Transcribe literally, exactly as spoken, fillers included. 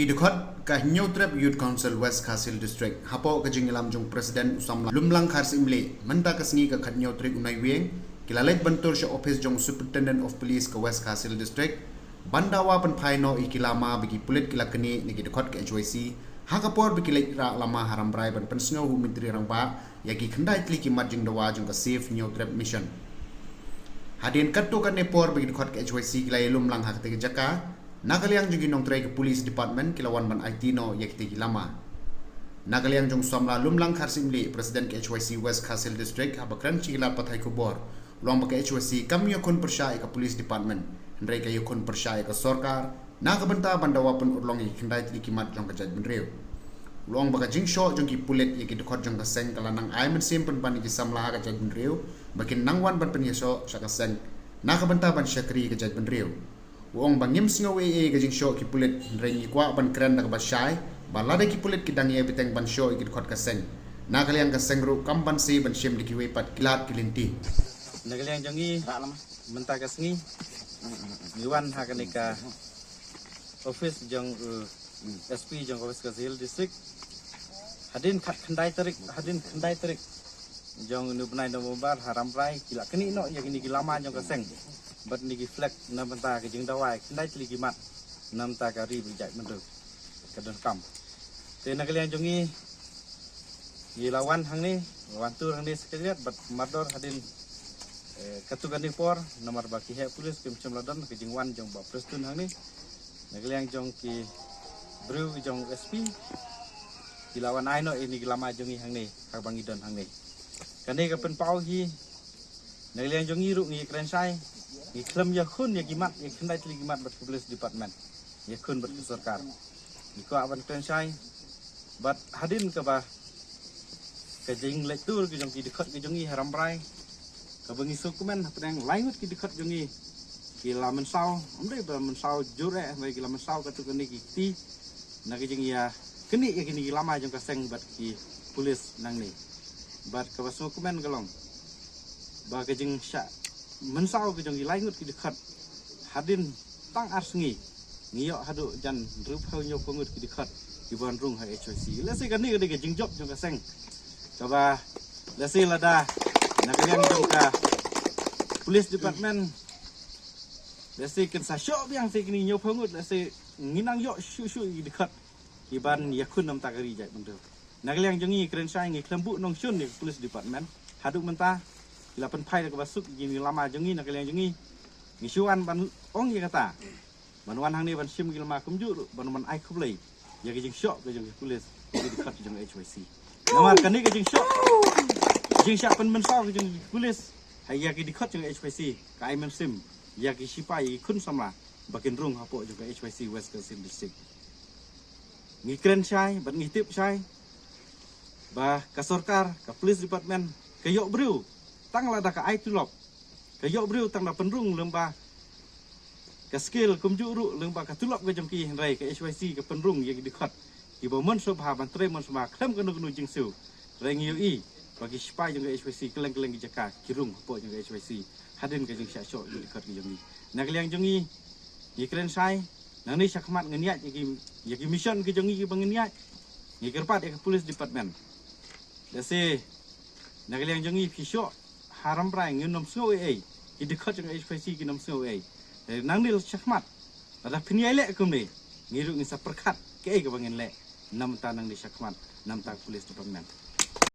Ki dkhot ka Hynñiewtrep Youth Council West Khasi Hills District, hapoh ka jingïalam jong President u samla Lumlang Kharsyiemlieh, mynta ka sngi ka khathynñiew tarik u Naiwieng, ki la leit ban tur sha ophis jong u Superintendent of Police ka West Khasi Hills District, ban dawa pynphai noh ïa ki lama ba ki pulit ki la knieh na ki dkhot ka H Y C, ha ka por ba ki leit rah lama ha Rambrai ban pynsngew ha u Myntri Rangbah ïa ki khyndai tylli ki mat jingdawa jong ka Save Hynñiewtrep Mission. Hadien katto katne por ba ki dkhot ka H Y C ki la ïalum lang ha katei ka jaka, na ka liang jong ki nongtrei ka Police Department ki la wan ban aiti noh ïa kitei ki lama. Na ka liang jong u samla Lumlang Kharsyiemlieh, President ka H Y C West Khasi Hills District, haba kren sha ki lad pathai khubor, u ong ba ka H Y C kam ïakhun pyrshah ïa ka Police Department, hynrei ka ïakhun pyrshah ïa ka sorkar, na ka bynta ban dawa pynurlong ïa ki khyndai tylli ki mat jong ka jaitbynriew. U ong ba ka jingshoh jong ki pulit ïa ki dkhot jong ka seng ka la nang ai mynsiem pynban ïa ki samla ha ka jaitbynriew ba kin nang wan ban pynïasoh sha ka seng, na ka bynta ban shakri ïa ka jaitbynriew. U ong ba ngim sngew ei ei ka jingshoh ki pulit, hynrei ngi kwah ban kren da kaba shai ba lada ki pulit ki dang ïai bteng ban shoh ïa ki dkhot ka seng, na ka liang ka seng ruh kam banse ban shim da kiwei pat ki lad ki lynti. Na ka liang jong ngi, mynta ka sngi ngi wan ha kane ka office jong, uh, S P jong ka West Khasi Hills District. Hadien khat khyndai tarik, hadien khyndai tarik jong une u bnai November ha Rambrai ki la knieh noh ïa kine ki lama jong ka seng bad kine ki flag na bynta ka jingdawa ïa ki khyndai tylli ki mat na bynta ka ri bad ka jaitbynriew ka donkam. Te na ka liang jong ngi, ngi la wan hangne, la wan tur hangne Secretariat bad mardor hadien, eh, katto katne por, namar ba ki heh pulit kim shym la don ka jingwan jong Bah Prestone hangne. Na ka liang jong ki briew jong S P ki la wan ai noh ïa kine ki lama jong ngi hangne, ha kaba ngi don hangne. Kane ka pynpaw hi, na ka liang jong ngi ruh ngi kren shai, ngi khlem ïakhun ïa ki mat, ïa ki khyndai tylli ki mat bad ka Police Department, ïakhun bad ka sorkar. Ngi kwah ban kren shai bad hadien kaba ka jingleit tur ka jong ki dkhot ka jong ngi ha Rambrai, kaba ngi sngewkmen hapdeng lai ngut ki dkhot jong ngi ki la mynsaw, ym dei ba mynsaw jur eh, hynrei ki la mynsaw katto katne ki kti na ka jingïaknieh ïa kine ki lama jong ka seng bad ki pulit nangne. Bad kaba sngewkmen ka long ba ka jingshah mynsaw ka jong ki lai ngut ki dkhot, hadien tang ar sngi ngi ïoh haduh jan hynriewphew hynñiewphew ngut ki dkhot ki ban rung ha H Y C. Lehse kane ka dei ka jingjop jong ka seng, kaba lehse lada na ka liang jong ka Police Department, lehse kin sa shoh biang sa kine hynñiewphew ngut, lehse ngin nang ïoh shuh shuh ki dkhot ki ban ïakhun na bynta ka ri jaitbynriew. Na ka liang jong ngi kren shai, ngi khlem buh nongshun ïa ka Police Department. Haduh mynta ki la pynphai da kaba suk ïa kine ki lama jong ngi. Na ka liang jong ngi, ngi shu wan ban ong ïa kata, ban wan hangne ban shim ki lama kumjuh ruh ban wan ai khublei ïa ka jingshoh ka jong ki pulit ïa ki dkhot jong ka H Y C. Namar kane ka jingshoh, jingshah pynmynsaw ka jong ki pulit ha ïa ki dkhot jong ka H Y C ka ai mynsiem ïa ki shipai, ïa ki khun samla ba kin rung hapoh jong ka H Y C West Khasi Hills District. Ngi kren shai bad ngi tip shai ba ka sorkar, ka Police Department, ka ïoh briew tang lada ka ai tulop, ka ïoh briew tang da pynrung lyngba ka skill kumjuh ruh lyngba ka tulop ka jong ki, hynrei ka H Y C ka pynrung ïa ki dkhot kiba mon sngewbha ban trei mon sngewbha khlem kano kano jingsiew. Hynrei ngi ïohi ba ki shipai jong ka H Y C kylleng kylleng ki jaka ki rung hapoh jong ka H Y C hadien ka jingshah shoh ïa ki dkhot ki jong ngi. Na ka liang jong ngi, ngi kren shai, nangne shakhmat ngin ïaid ïa ki, ïa ki mission ki jong ngi kiba ngin ïaid. Ngi kyrpad ïa ka Police Department, lehse na ka liang jong ngi phi shoh ha Rambrai ngin ym sngew ei ei, ki dkhot jong ka H Y C kin ym sngew ei ei. Nangne shakhmat lada phin ïai leh kumne, ngi ruh ngin sa pyrkhat kaei kaba ngin leh na bynta nangne shakhmat na bynta ka Police Department.